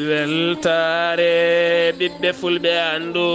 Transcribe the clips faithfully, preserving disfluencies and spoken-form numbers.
Weltaare ɓiɓɓe fulɓe, anndu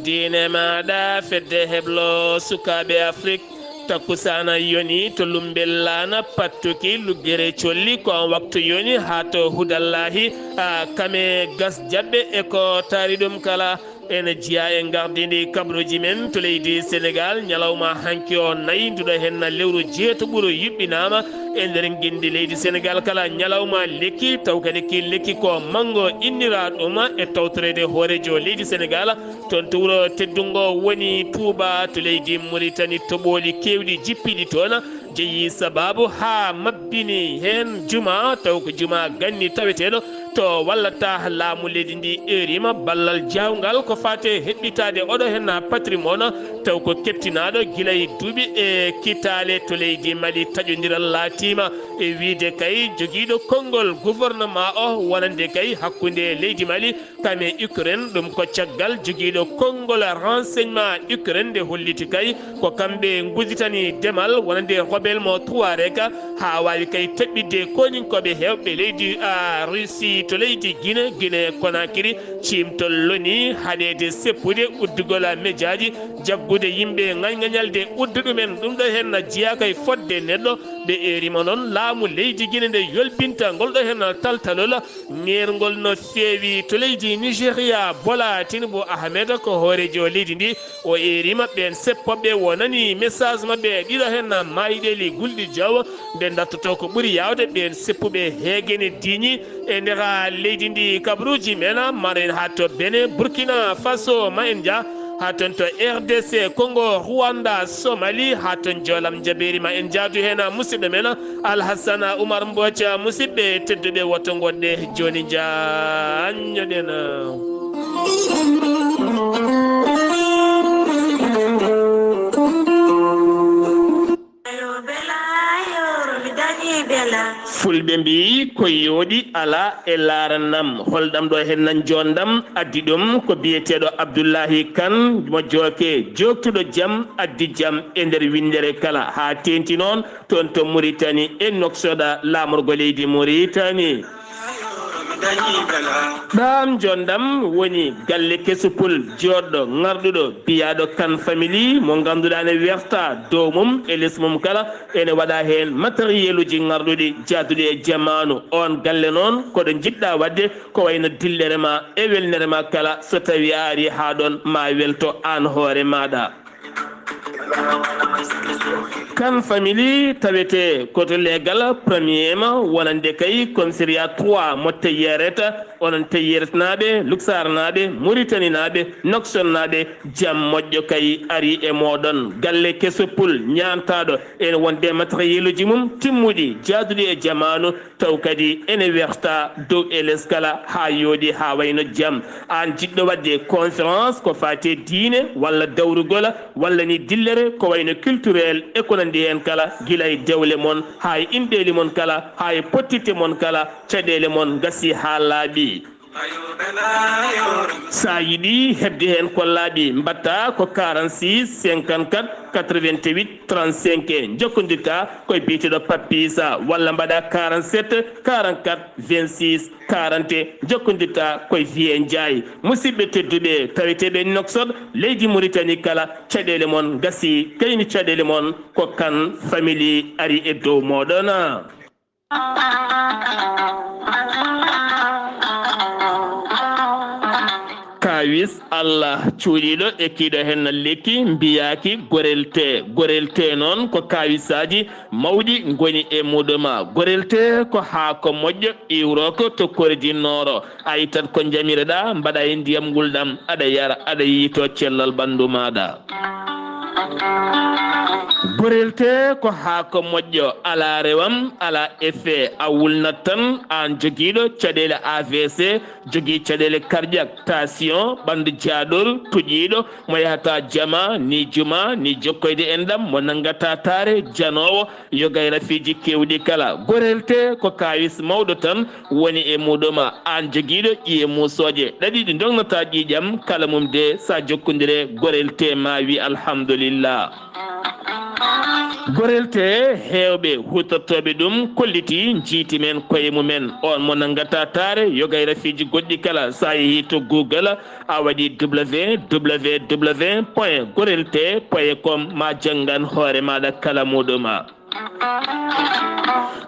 diine maaɗa, fedde heblo sukaaɓe Afrik. Takkusaana yoni to Lumbel Laana, Pattuki, Luggere Colli, ko on waktu yoni haa to Hudallahi, a, Kame Gas Jaɓɓe e ko taari ɗum kala. Ene jeyaa e ngardiindi kabaruuji men to leydi Senegaal, ñalawma hanki o nayi, nduɗo henna lewru jeetaɓuru yuɓɓinaama e nder nginndi leydi Senegaal kala ñalawma lekki, taw kadi ki lekki ko manngo innira ɗum e tawtoreede hooreejo leydi Senegaal. Toon to wuro teddungo woni Touba to leydi Mauritanie, toɓooli keewɗi jippiiɗi toon jeyi sabaabu haa mabbini heen juma, taw ko juma ganni taweteeɗo to wallata laamu leydi ndi. Erima ballal jaawngal ko faate heɓɓitaade oɗo heen patrimoine, taw ko keɓtinaaɗo gila e duuɓi e kitaale to leydi Mali. Taƴondiral laatiima e wiyde kay jogiiɗo konngol gouvernement o wonande kay hakkunde leydi Mali kam e Ukraine. Ɗum ko caggal jogiiɗo konngol renseignement Ukraine nde holliti kay ko kamɓe nguditani demal wonande rebelle mo Tuareg haa waawi kay teɓɓitde koninkooɓe heewɓe leydi, a, Russie to leydi Guinée, Guinée Conakry, ciimtol loni haɗeede seppude uddugol mejaaji, jaggude yimɓe ŋañŋañalde udda ɗumen. Ɗum ɗo heen na jeyaa kay fodde neɗɗo. Ɓe erima noon laamu leydi Guinée nde yolbinta ngol ɗo heen taltalol. Ŋeerngol no feewi to leydi Nigeria, Bola Tinubu Ahmed ko hooreejo leydi ndi. O erima ɓeen seppoɓe, o nani message maɓɓe ɗiɗo heen maayɗeeli gulɗi jaw, nde dartoto ko ɓuri yaawde ɓeen seppuɓe heegene diiñi e nder leydi ndi. Kabaruuji men maren haa to Benin, Burkina Faso, ma en njah haa toon to R D C Congo, Rwanda, Somali, haa toon Joolam Jabeeri, ma en njaadu heen musidɗo men Alhassana Oumar Mbodj. Musidɓe tedduɓe, woto ngonɗe jooni, njaanñoɗen. Fulɓe mbiyi ko yooɗi alaa e laaranam. Holɗam ɗo heen nan joondam addi ɗum ko biyeteeɗo Abdullahi Kan mo Jooke, jooktuɗo jam, addi jam e nder winndere kala. Haa teenti noon toon to Muritani e Noksoda laamorgo leydi Muritani. Ɗam joondam woni galle kesu pul jooɗɗo ŋarɗuɗo biyaaɗo Kan Family mo ngannduɗaa ne werta dow mum e les mum kala ene waɗa heen matériel uji ŋarɗuɗi jaaduɗi e jamaanu. Oon galle noon ko ɗo njiɗɗa waɗde ko wayno dillere ma e welnere ma kala, so tawi a ari haa ɗoon ma welto aan hoore maaɗa. Kan Family tawete ko to leegal premier ma wonande kay commissariat trois mo Teyyeret, onon Teyyeretnaaɓe, Luksaarnaaɓe, Muritaninaaɓe, Noksonnaaɓe, jam moƴƴo kay ari e mooɗon. Galle keso pul ñaantaaɗo ene wonde matériel uji mum timmuɗi, jaaduɗi e jamaanu, taw kadi ene werta dow e les kala haa yooɗi haa wayno jam. Aan jiɗɗo waɗde conférence ko faati e diine walla dawrugol walla ni dillere ko wayno culturel e ko nanndi heen kala, gila e dewle mon haa e inɗeeli mon kala, haa e pottitte mon kala, caɗeele mon ngasi haa laaɓi. Sa yiɗi heɓde heen ko laaɓi, mbaɗta ko quarante-six cinquante-quatre quatre-vingt-huit trente-cinq, jokkondirta koye biyeteeɗo Pape Issa, walla mbaɗa quarante-sept quarante-quatre vingt-six quarante, jokkondirta koye Vieux Ndiaye. Musidɓe tedduɓe, taweteeɓe Nouakchott, leydi Mauritanie kala, caɗeele mon ngasi, kayni caɗeele mon ko Kan Family ari e dow mooɗon. Kaawis Allah cuuɗiiɗo e kiiɗo heen lekki mbiyaaki gorelte. Gorelte noon ko kaawisaaji mawɗi ngoni e muɗum. Gorelte ko haako moƴƴo iwrooko to Kore du Nord. A ittat ko njamireɗaa, mbaɗa e ndiyam ngulɗam, aɗa yara, aɗa yiyto cellal ɓanndu maaɗa. Gorelte ko haako moƴƴo, alaa rewam, alaa effet, a wulnat tan, aan jogiiɗo caɗeele A V C, jogii caɗeele cardiaque, tension, ɓanndu jaaɗoru, tuƴiiɗo, mo yahata jama, ni juma, ni jokkoyde enɗam, mo nanngata taare, janoowo, yoga e rafiiji keewɗi kala. Gorelte ko kaawis mawɗo tan woni e muɗum. Aan jogiiɗo ƴiye muusooje ɗaɗi ɗi ndognataa ƴiiƴam, kala mum de, sa jokkondire Gorelte ma wi alhamdulillah. Gorelte heewɓe huutortooɓe ɗum kolliti njiiti men koye mumen. On mo nanngata taare, yogay rafiiji goɗɗi kala. So a yehii to Google, a waɗi w w w point gorelte point com, ma janngan hoore maaɗa kala muuɗum.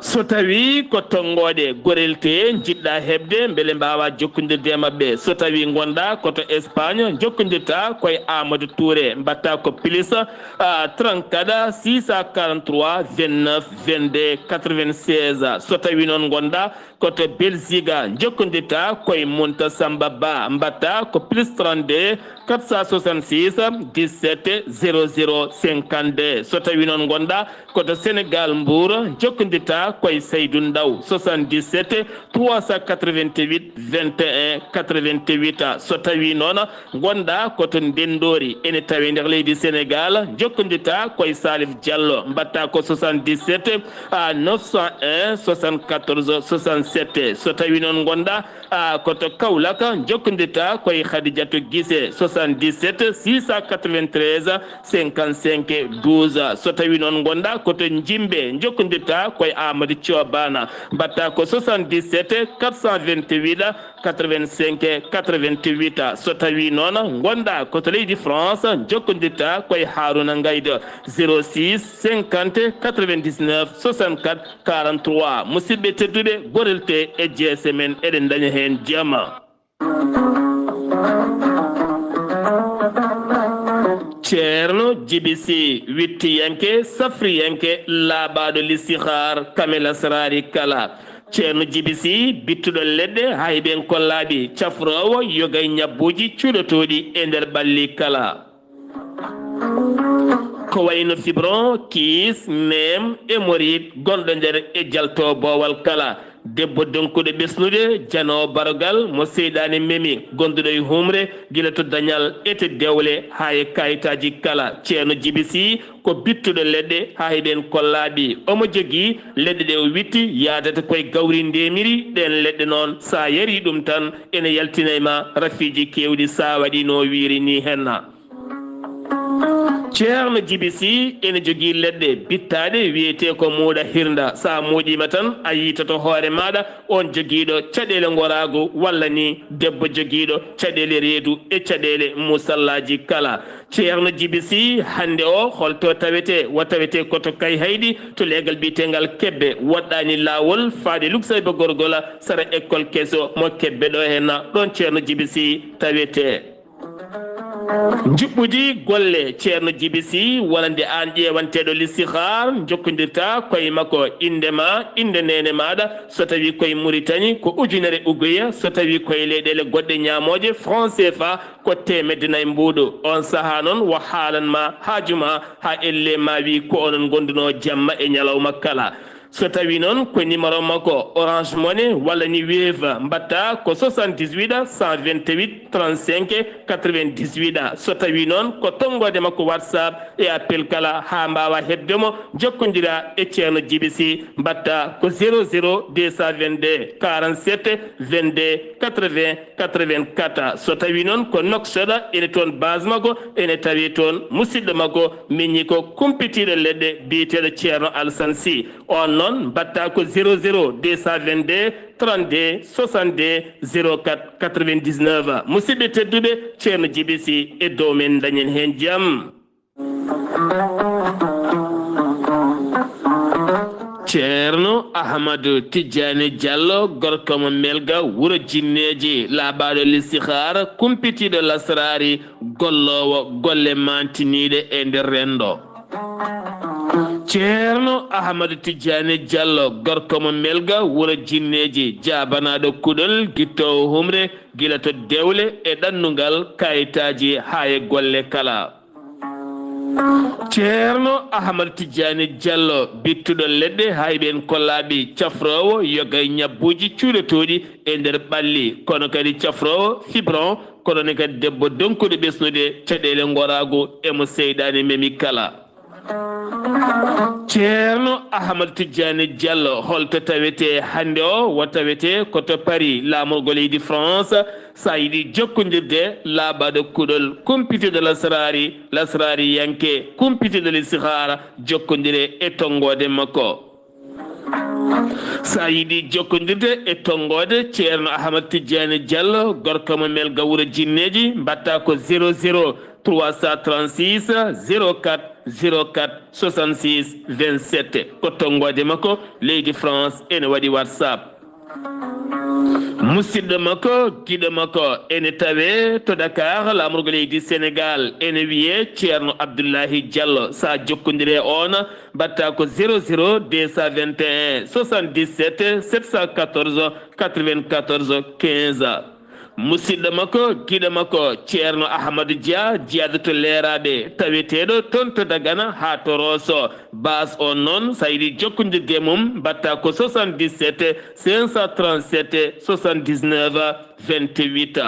So tawii ko tonngoode gorelte njiɗɗa heɓde, mbele mbaawa jokkondirde e maɓɓe. So tawii ngonɗa ko to Espagne, jokkondirta koye Amadou Touré, mbaɗta ko plus, ah, trente-quatre, six cent quarante-trois, vingt-neuf, vingt-deux, quatre-vingt-seize. So tawii noon ngonɗa ko to Belgique, jokkondirta koye Munta Samba Ba, mbaɗta ko plus trente-deux, quatre cent soixante-six, dix-sept, zéro zéro, cinquante-deux. So tawii noon ngonɗa ko to Sénégal, Mbour, jokkondirta koye Saydou Ndaw, soixante-dix-sept, trois cent quatre-vingt-huit, vingt et un, quatre-vingt-huit. So tawii noon ngonɗa ko to Ndenndoori, ene tawee nder leydi Sénégal, jokkondirta koye Salif Diallo, mbaɗta ko soixante-dix-sept, ah, neuf cent un, soixante-quatorze, soixante-sept. So tawii noon ngonɗa, ah, ko to Kaolack, jokkondirta koye Khadijatou Guissé, soixante-dix-sept, six cent quatre-vingt-treize, cinquante-cinq, douze. So tawii noon ngonɗa ko to Jimbe, jokkondirta koye Amadou Thio Bana, mbaɗta ko soixante-dix-sept, quatre cent vingt-huit, quatre-vingt-cinq, quatre-vingt-huit. So tawii noon ngonɗa ko to leydi France, jokkondirta koye Harouna Ngaydo, zéro six, cinquante, quatre-vingt-dix-neuf, soixante-quatre, quarante-trois. Musidɓe tedduɓe, gorelte e jeese men, eɗen ndaña heen jam. Ceerno Jibi Si, wittiyanke, safriyanke, laaɓaaɗo listihaar, kame lasraari kala. Ceerno Jibi Si, bittuɗo leɗɗe, hay ɓen kollaaɓi, cafroowo yogay ñabbuuji cuɗotooɗi e nder ɓalli kala. Ko wayno fibron, kiis, neem, hémorroïde, gonɗo nder e jalto boowal kala. Debbo donkuɗo ɓesnude, janoowo barogal, mo seyɗaane memi, gonduɗo e humre, gila to dañal e to dewle, haa e kayitaaji kala. Ceerno Jibi Si ko bittuɗo leɗɗe, haa e ɓen kollaaɓi. Omo jogii leɗɗe ɗe o witti, yaadata koye gawri ndemiri. Ɗeen leɗɗe noon, so a yarii ɗum tan, ene yaltina e ma rafiiji keewɗi, so a waɗii no wiiri ni henna. Ceerno Jibi Si ene jogii leɗɗe bittaaɗe wiyetee ko muuɗa hirnda. So a muuɗiima tan, a yiitoto hoore maaɗa on jogiiɗo caɗeele ngoraagu walla ni debbo jogiiɗo caɗeele reedu e caɗeele musallaaji kala. Ceerno Jibi Si, hannde o, holto tawetee? Wo tawetee ko to Kayhayɗi, to leegal biyeteengal Kebbe, woɗɗaani laawol faade Luksayba Gorgol, sara école keso mo Kebbe ɗo henna. Ɗoon Ceerno Jibi Si tawetee. Njuɓɓudi golle Ceerno Jibi Si, wonande aan ƴeewanteeɗo listihaar, njokkondirta koye makko, innde ma, innde neene maaɗa, so tawii koye Muritani ko ujunere uguya, so tawii koye leyɗeele goɗɗe ñaamooje, franc C F A ko teemedde nayi mbuuɗu. Oon sahaa noon, o haalan ma haaju ma, haa ellee ma wii ko onon ngondunoo jamma e ñalawma kala. So tawii noon ko numéro makko Orange Money walla ni Wave, mbaɗta ko soixante-dix-huit, cent vingt-huit, trente-cinq, quatre-vingt-dix-huit. So tawii noon ko tonngoode makko WhatsApp e appel kala, haa mbaawa heɓde mo, njokkondira e Ceerno Jibi Si, mbaɗta ko zéro zéro deux cent vingt-deux, quarante-sept, vingt-deux, quatre-vingts, quatre-vingt-quatre. So tawii noon ko Nouakchott, ene toon base makko, ene tawee toon musidɗo makko, miñi ko kumpitiiɗo leɗɗe biyeteeɗo Ceerno Alassane Sy. On noon mbaɗta ko zéro zéro deux cent vingt-deux trente-deux soixante-deux zéro quatre quatre-vingt-dix-neuf. Musidɓe tedduɓe, Ceerno Jibi Si e dow men, dañen heen jam. Ceerno Ahmadu Tijjaani Jallo, gorko mo Melga, wuro Jinneeji, laaɓaaɗo listihaara, kumpitiiɗo lasraari, golloowo golle maantiniiɗe e nder renndo. Ceerno Ahmadu Tijjaani Jallo, gorko mo Melga, wuro Jinneeji, jaabanaaɗo kuɗol, gittoowo humre, gila to dewle e ɗannungal, kayitaaji haa e golle kala. Ceerno Ahmad Tijjaani Jallo, bittuɗo leɗɗe, hay ɓeen kollaaɓi, cafroowo yoga e ñabbuuji cuuɗotooɗi e nder ɓalli, kono kadi cafroowo fibron, kono ne kadi debbo donkuɗo ɓesnude caɗeele ngoraagu e mo seyɗaane memi kala. Ceerno Ahmad Tijjaani Jallo, holto tawetee hannde o? Wo tawetee ko to Paris, laamorgo leydi France. So a yiɗi jokkondirde, laaɓaaɗo kuɗol, kumpitiiɗo lasraari, lasraariyanke, kumpitiiɗo listihaara, jokkondire e tonngoode makko. So a yiɗi jokkondirde e tonngoode Ceerno Ahmad Tijjaani Jallo, gorko mo Melga Wuro Jinneeji, mbaɗtaa ko zéro zéro trois cent trente-six zéro quatre zéro quatre soixante-six vingt-sept. Ko tonngoode makko, leydi France ene waɗi WhatsApp. Musidɗo makko, giɗo makko, ene tawee to Dakar, laamorgo leydi Sénégal, ene wiyee Ceerno Abdullahi Jallo. So a jokkondire e oon, mbaɗtaa ko zéro zéro deux cent vingt et un soixante-dix-sept sept cent quatorze quatre-vingt-quatorze quinze. Musidɗo makko, giɗo makko, Ceerno Ahmadu Dia, jeyaaɗo to Leeraaɓe, taweteeɗo toon to Dagana haa to Rooso. Baas on noon, so a yiɗi jokkondirde e mum, mbaɗtaa ko soixante-dix-sept cinq cent trente-sept soixante-dix-neuf vingt-huit.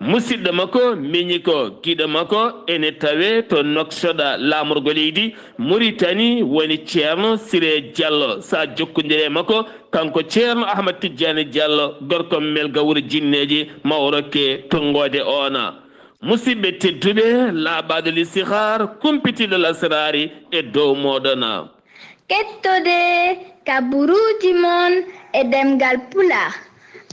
Musidɗo makko, miñiko, giɗo makko, ene tawee to Nouakchott, laamorgo leydi Muritani, woni Ceerno Siree Jallo. So a jokkondire e makko, kanko Ceerno Ahmad Tijjaani Jallo, gorko Melga Wuro Jinneeji, ma o rokke tonngoode oon. Musidɓe tedduɓe, laaɓaaɗo listihaar, kumpitiiɗo lasraari e dow mooɗon. Kettode kaburuuji mon e ɗemngal Pulaar,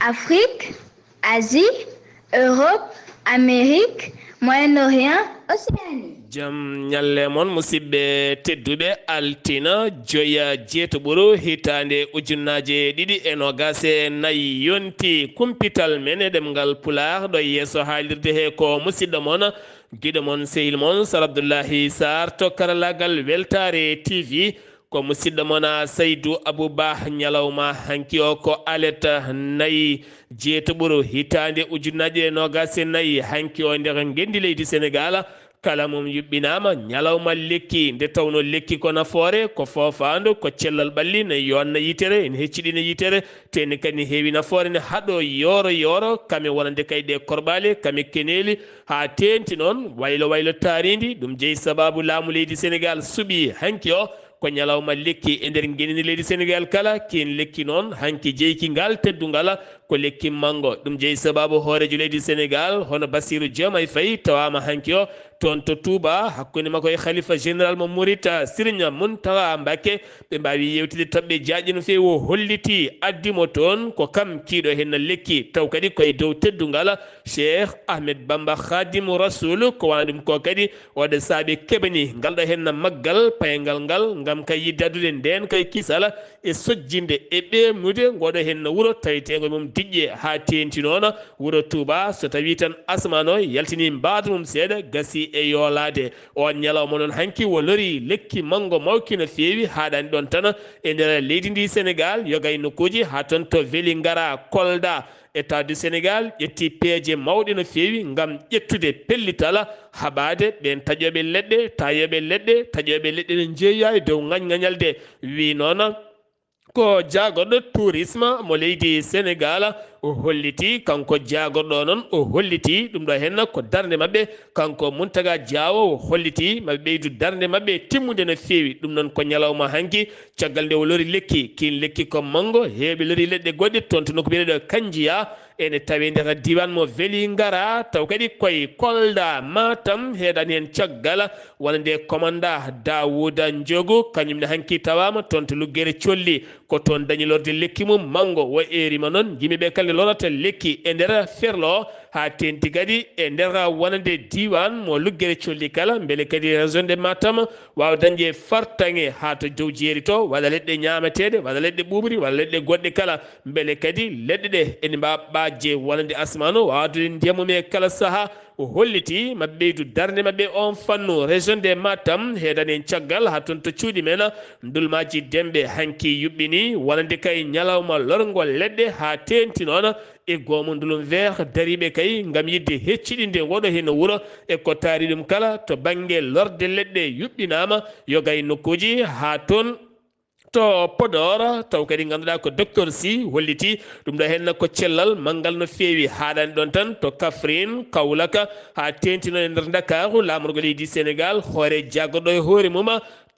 Afrik, Asie, Europe, Amérique, Moyen-Orient, Océanie. Jam ñalle mon, musidɓe tedduɓe. Altine, joya, jeetaɓuru, hitaande ujunnaaje ɗiɗi e noogaas e nayi, yonti kumpital men e ɗemngal Pulaar. Ɗo yeeso haalirde he ko musidɗo mon, giɗo mon, sehil mon, Sar Abdullahi Sarr to karalaagal Weltaare T V. Ko musidɗo mon, a, Saydu Abu Bah. Ñalawma hanki o ko alet nayi, jeetaɓuru, hitaande ujunnaaje ɗiɗi e noogaas e nayi. Hanki o nder ngenndi leydi Senegaal, kala mum yuɓɓinaama. Ñalawma lekki, nde tawnoo lekki ko nafoore, ko foofaandu, ko cellal ɓalli, ne yoonna yitere, ene hecciɗina yitere, te ene kadi heewi nafoore, ne haɗoo yooro yooro, kame wonande kay ɗe korɓaali, kame keneeli, haa teeŋti noon waylo waylo taariindi. Ɗum jeyi sabaabu laamu leydi Senegaal suɓii hanki o ko ñalawma lekki e nder ngenndi leydi Senegaal kala. Kiin lekki noon hanki jeyki ngal teddungal ko lekki manngo. Ɗum jeyi sabaabu hooreejo leydi Senegaal, hono Bassirou Diomaye Faye, tawaama hanki o toon to Touba, hakkunde makko e Khalifa Général mo Murit, Serigne Mountakha Mbacké. Ɓe mbaawi yeewtidde toɓɓe jaajɗe no feewi. O holliti, addi mo toon ko kam kiiɗo heen lekki, taw kadi ko e dow teddungal Cheikh Ahmed Bamba Khadimu Rasul. Ko wano ɗum ko kadi oɗo saabe keɓani ngal ɗo heen maggal payngal ngal, ngam kay yiddadude ndeen kay kisal e sojjinde e ɓeeɓnude ngoɗo heen wuro taweteengo mum diƴƴe haa teeŋti noon wuro Touba. So tawii tan asmaan o yaltini mbaadu mum seeɗa, gasi e yoolaade. On ñalawma noon hanki wo lori lekki manngo mawki no feewi, haaɗaani ɗoon tan e nder leydi ndi Senegaal, yoga e nokkuuji haa toon to Vélingara, Kolda. État du Sénégal ƴetti peeje mawɗe no feewi ngam ƴettude pellital haɓaade ɓeen taƴooɓe leɗɗe, taayooɓe leɗɗe, taƴooɓe leɗɗe no njeeya e dow ŋañŋañalde. Wi noon ko jaagorɗo tourisme mo leydi Senegaal, o holliti, kanko jaagorɗo o noon, o holliti ɗum ɗo heen ko darnde maɓɓe, kanko Mountaga Diawo, o holliti maɓe ɓeydu darnde maɓɓe timmude no feewi. Ɗum noon ko ñalawma hanki, caggal nde o lori lekki, kiin lekki ko manngo, heewɓe lori leɗɗe goɗɗe toon to nokku biyeteeɗo Kanjiya, ene tawee nder diiwaan mo Vélingara, taw kadi koye Kolda, Matam, heedani heen caggal, wonande commanda Daouda Ndiogou, kañum ne hanki tawaama toon to Luggere Colli, ko toon dañi lorde lekki mum manngo. Wo eerima noon, yimɓe ɓe kala nde lorata lekki e nder ferlo o, haa teeŋti kadi e nder wonande diiwaan mo Luggere Colli kala, mbele kadi région de Matam waawa dañde fartaŋŋe haa to Jowjeeri to, walla leɗɗe ñaameteeɗe, walla leɗɗe ɓuuɓri, walla leɗɗe goɗɗe kala, mbele kadi leɗɗe ɗe ene mbaawa ɓaajde wonande asmaan o, waawa addude ndiyam mum e kala sahaa. O holliti maɓe ɓeydu darnde maɓɓe oon fannu. Région de Matam heedani en caggal haa toon to cuuɗi men, ndulmaaji demɓe hanki yuɓɓini, wonande kay ñalawma lorngol leɗɗe haa teeŋti noon e goomu ndulum vert dariiɓe kay ngam yiɗde hecciɗinde ngoɗo heen wuro e ko taari ɗum kala to bannge lorde leɗɗe yuɓɓinaama, yoga e nokkuuji haa toon to Podor, taw kadi ngannduɗaa ko docteur Sy holliti ɗum ɗo heen ko cellal manngal no feewi, haaɗaani ɗoon tan to Kaffrine, Kaolack, haa teeŋti noon e nder Ndakaaru, laamorgo leydi Senegaal, hoore jaagorɗo e hoore mum,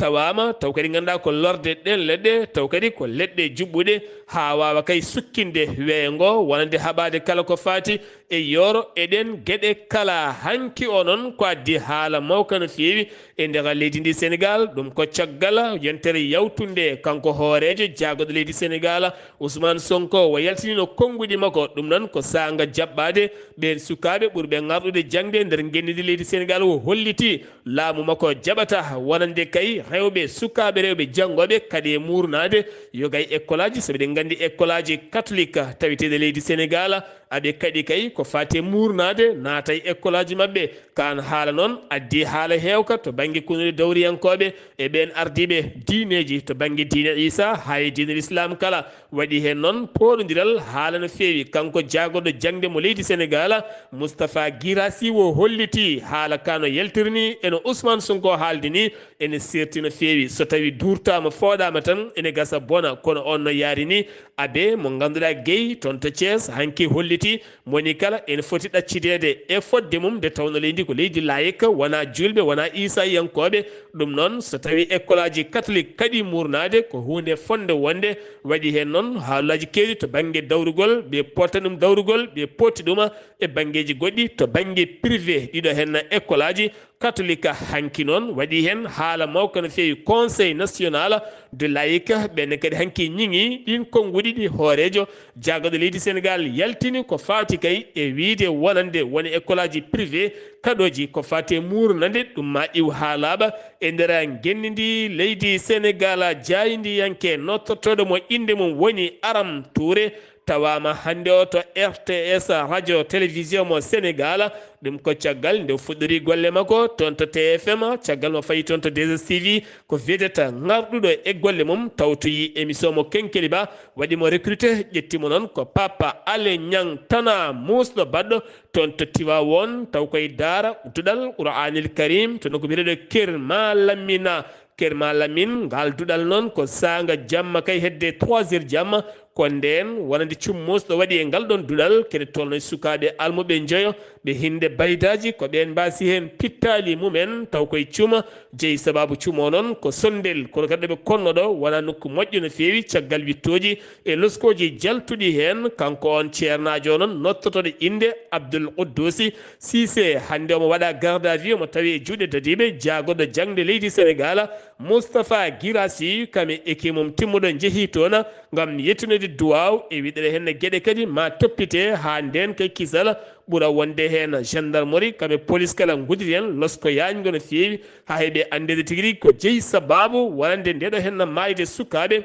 tawaama, taw kadi ngannduɗaa ko lorde ɗeen leɗɗe, taw kadi ko leɗɗe juɓɓuɗe, haa waawa kay sukkinde weeyo ngo, wonande haɓaade kala ko faati e yooro e ɗeen geɗe kala. Hanki o noon ko addi haala mawka no feewi e nder leydi ndi Senegaal. Ɗum ko caggal yontere yawtunde kanko hooreejo jaagorɗo leydi Senegaal, Ousmane Sonko, o yaltinino konnguɗi makko. Ɗum noon ko saanga jaɓɓaade ɓeen sukaaɓe ɓurɓe ŋarɗude jaŋde nder ngenndi ndi leydi Senegaal. O holliti laamu makko jaɓata wonande kay rewɓe, sukaaɓe rewɓe janngooɓe kadi e muurnaade yoga e ekkolaaji, sabu eɗen nganndi ekkolaaji katolik taweteeɗi leydi Senegaal, aɓe kaɗi kay ko faati e muurnaade naata e ekkolaaji maɓɓe. Kaan haala noon addi haala heewka to bannge kunuɗe dawriyankooɓe e ɓeen ardiiɓe diineeji to bannge diine Iisaa haa e diine Lislaam kala. Waɗi heen noon pooɗondiral haala no feewi. Kanko jaagorɗo jaŋde mo leydi Senegaal, Moustapha Guirassy, o holliti haala ka no yaltiri ni e no Ousmane Sonko haaldi ni, ene seerti no feewi. So tawi duurtaama, fooɗaama tan, ene gasa bona, kono on no yaari ni. Abe mo ngannduɗaa gey toon to Thiès hanki holliti mo ni kala ene foti ɗaccideede e fodde mum, nde tawno leydi ko leydi layik, wonaa juulɓe, wonaa iisaayankooɓe. Ɗum noon, so tawi ekkolaaji katolik kaɗi muurnaade, ko huunde fotnde wonde. Waɗi heen noon haalaaji keewɗi to bannge dawrugol, ɓe potta ɗum dawrugol, ɓe potti ɗum e banngeeji goɗɗi to bannge privé, ɗiɗo heen ekkolaaji katolik. Hanki noon waɗi heen haala mawka no feewi, Conseil national de laïc, ɓeen kadi hanki ñiŋi ɗiin konnguɗi ɗi hooreejo jaagorɗo leydi Senegaal yaltini ko faati kay e wiyde wonande woni ekkolaaji privé kaɗooji ko faati e muurnande. Ɗum ma iw haa laaɓa e nder ngenndi ndi leydi Senegaal. Jaayndiyanke nodtortooɗo mo innde mum woni Aram Touré tawaama hannde o to R T S, radio télévision mo Senegaal. Ɗum ko caggal nde fuɗɗori golle makko toon to T F M, caggal mo fayi toon to deux S T V, ko vedette ŋarɗuɗo e golle mum, tawtoyi émission mo Kenkeliba, waɗi mo recruté, ƴetti mo noon ko Papa Ale Ñang Tana, muusɗo baɗɗo toon to Tiwaawoon, taw koye daara duɗal Qur'aanil Kariim to nokku biyeteeɗo Kër Malamina. Kër Malamine, ngal duɗal noon ko saanga jamma kay hedde trois heures jamma, ko ndeen wonande cummusɗo waɗi e ngal ɗoon duɗal, kene tolno e sukaaɓe almuɓe njoyo, ɓe hinnde baydaaji, ko ɓeen mbaasi heen pittaali mumen, taw koye cuma jeyi. Sabaabu cuma o noon ko sonndel, kono kadi ɗo ɓe konno ɗo wonaa nokku moƴƴo no feewi, caggal wittooji e loskooji jaltuɗi heen. Kanko on ceernaajo o noon nottotooɗo innde Abdul Quddusi Siise, hannde omo waɗa garde à vue, omo tawi e juuɗe dadiiɓe. Jaagorɗo jaŋde leydi Senegaal, Moustapha Guirassy, kam e équipe mum timmuɗo njehii toon ngam yettunoyde duwaaw e wiɗere heen geɗe kadi ma toppite haa ndeen kay kisal ɓura wonde heen. Gendarmerie kam e police kala ngudditi heen losko yaañgo no feewi haa heɓe anndeede tigi rigi ko jeyi sabaabu wonande ndeɗo heen maayde sukaaɓe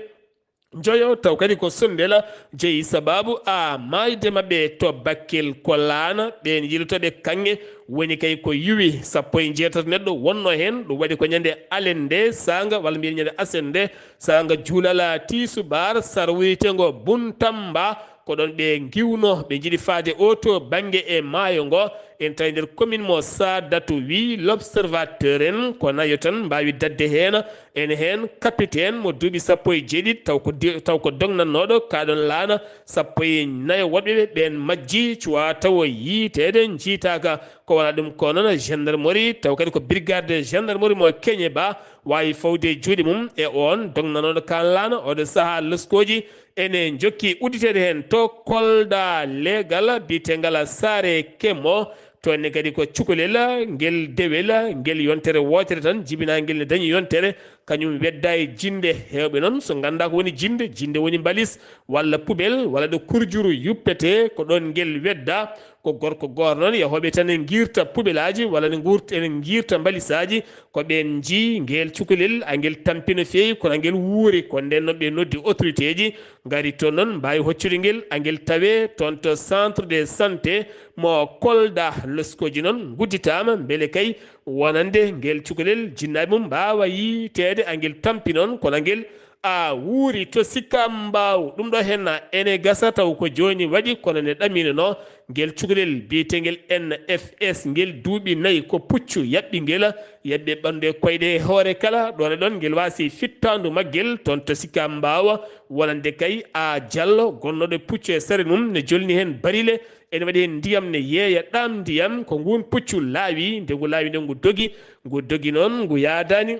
njoyo, taw kadi ko sonndela jeyi sabaabu a maayde maɓɓe to Bakel. Ko laana ɓeen yiltooɓe kaŋŋe woni kay ko yuwi sappo e njeetato neɗɗo wonno heen. Ɗum waɗi ko ñande alen nde saanga, walla mbiyen ñande asen nde saanga juulala tiisubaar, sarwuyteengo Buntamba. Ko ɗoon ɓe ngiwno, ɓe njiɗi faade o to bannge e maayo ngo, en tawi nder commune mo Sadatu, wi L'Observateur en. Ko nayo tan mbaawi daɗde heen. Ene heen capitaine mo duuɓi sappo e jeeɗiɗi, taw ko di-, taw ko dognannooɗo kaaɗoon laana, sappo e nayo woɗɓe ɓe, ɓeen majji, cuwaa tawo yiyteede, njiytaaka. Ko wonaa ɗum ko noon, gendarmerie, taw kadi ko brigade de gendarmerie mo Keñe Ba, waawi fawde juuɗe mum e oon dognannooɗo kaan laana. Oɗo sahaa loskooji ene njokki udditeede heen to Kolda, leegal biyeteengal Saare Kemo. Toon ne kadi ko cukalel, ngel dewel, ngel yontere wootere tan jibinaa, ngel ne dañi yontere, kañum wedda e jinnde. Heewɓe noon so nganndaa ko woni jinnde, jinnde woni mbalis walla poubelle walla ɗo kurjuru yuppetee, ko ɗoon ngel wedda. Ko gorko gooto noon, yahooɓe tan e ngiirta poubelleaji walla ne nguurt-, ene ngiirta mbalisaaji, ko ɓeen njii ngel cukalel, a ngel tampi no feewi, kono a ngel wuuri. Ko ndeen noon ɓe noddi autorité ji, ngari toon noon, mbaawi hoccude ngel, a ngel tawee toon to centre de santé mo Kolda. Loskooji noon ngudditaama, mbele kay wonande ngel cukalel, jinnaaɓe mum mbaawa yiyteede, a ngel tampi noon, kono a ngel a wuuri to Sicap Mbao. Ɗum ɗo heen ene gasa taw ko jooni waɗi, kono ne ɗaminanoo ngel cukalel biyeteengel N F S, ngel duuɓi nayi, ko puccu yaɓɓi ngel, yaɓɓi ɓanndu e koyɗe e hoore kala. Ɗoon e ɗoon ngel waasi fittaandu maggel toon to Sicap Mbao, wonande kay A Jallo, gonnooɗo e puccu e sare mum, ne jolni heen barile, ene waɗi heen ndiyam, ne yeeya ɗaam ndiyam. Ko nguun puccu laawi, nde ngu laawi nde ngu dogi, ngu dogi noon, ngu yaadaani.